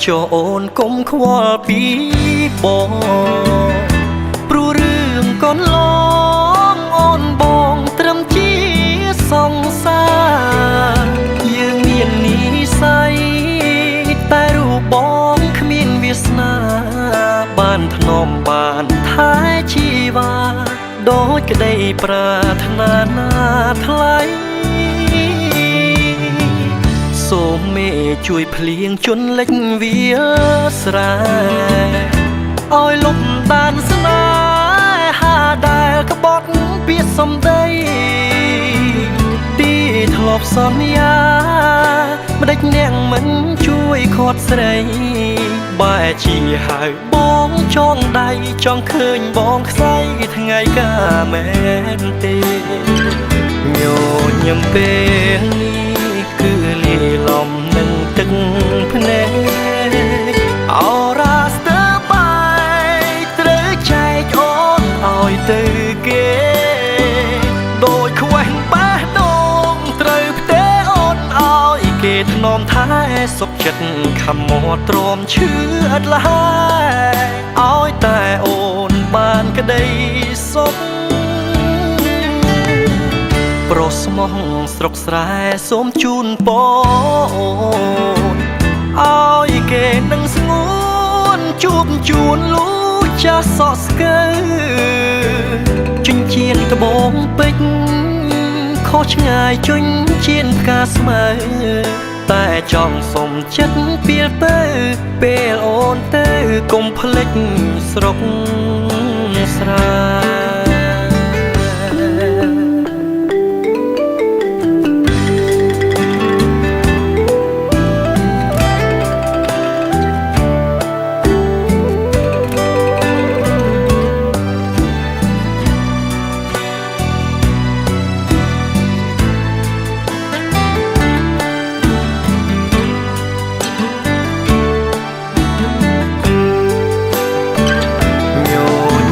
ចុះអូនកុំខ្វល់ពីបងព្រោះរឿងកន្លងអូនបងត្រឹមជាសង្សារយើងមាននិស័យតែរូបបងគ្មានវាសនាបានធ្នមបានថែជីវ៉ាដូចក្តីប្រាថ្នាណាថ្លៃសូមមេជួយភ្លៀងជន់លិចវាលស្រែឲ្យលុបបានស្នេហាដែលក្បត់ពាក្យសម្ដីទីធ្លាប់សន្យាម្ដេចនាងមិនជួយខាត់ស្រីបែជាហៅបងចងដៃចង់ឃើញបងខ្សែថ្ងៃកាមែនទេញញឹមពេលនេះគឺលាយឡំនឹងទឹកភ្នែកអរ៉ាស្ទើបែកត្រូវចែកអូនឲ្យទៅគេដោយខ្វេះបេះដូងត្រូវផ្ទេអូនឲ្យគេធ្នមថែសុខចិត្តខំមាត់ទ្រាំឈឺឥតឡើយឲ្យតែអូនបានក្តីសុខប្រុសស្មោះស្រុកស្រែសូមជូនពរឲ្យគេនឹងស្ងួនជួបជួនលូចាស់សក់ស្កើចិញ្ចៀនត្បូងពេជ្រខុសឆ្ងាយជញ្ជៀនផ្កាស្មៅតែចង់សុំចិត្តពីលពៅពេលអូនទៅកុំភ្លេចស្រុកស្រែ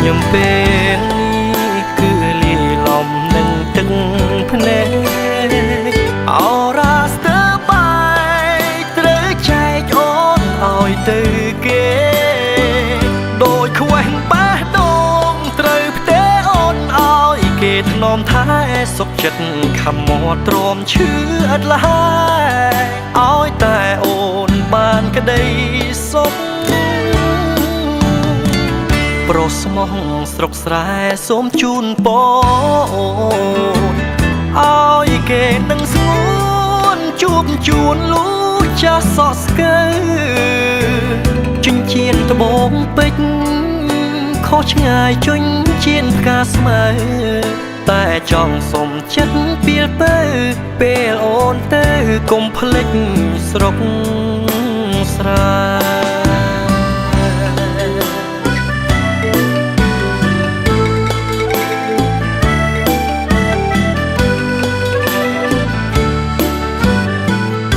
ញឹមពេលនេះគឺលាយឡំនឹងទឹកភ្នែកអរ៉ាស្ទើបែកត្រូវចែកអូនឲ្យទៅគេដោយខ្វេះបេះដូងត្រូវផ្ទេអូនឲ្យគេធ្នមថែសុខចិត្តខំមាត់ទ្រាំឈឺឥតឡើយឲ្យតែអូនបានក្តីសុខប្រុសស្មោះស្រុកស្រែសូមជូនពរឲ្យគេនឹងស្ងួនជួបជួនលូចាស់សក់ស្កើចិញ្ចៀនត្បូងពេជ្រខុសឆ្ងាយជញ្ជៀនផ្កាស្មៅតែចង់សុំចិត្តពីលពៅពេលអូនទៅកុំភ្លេចស្រុក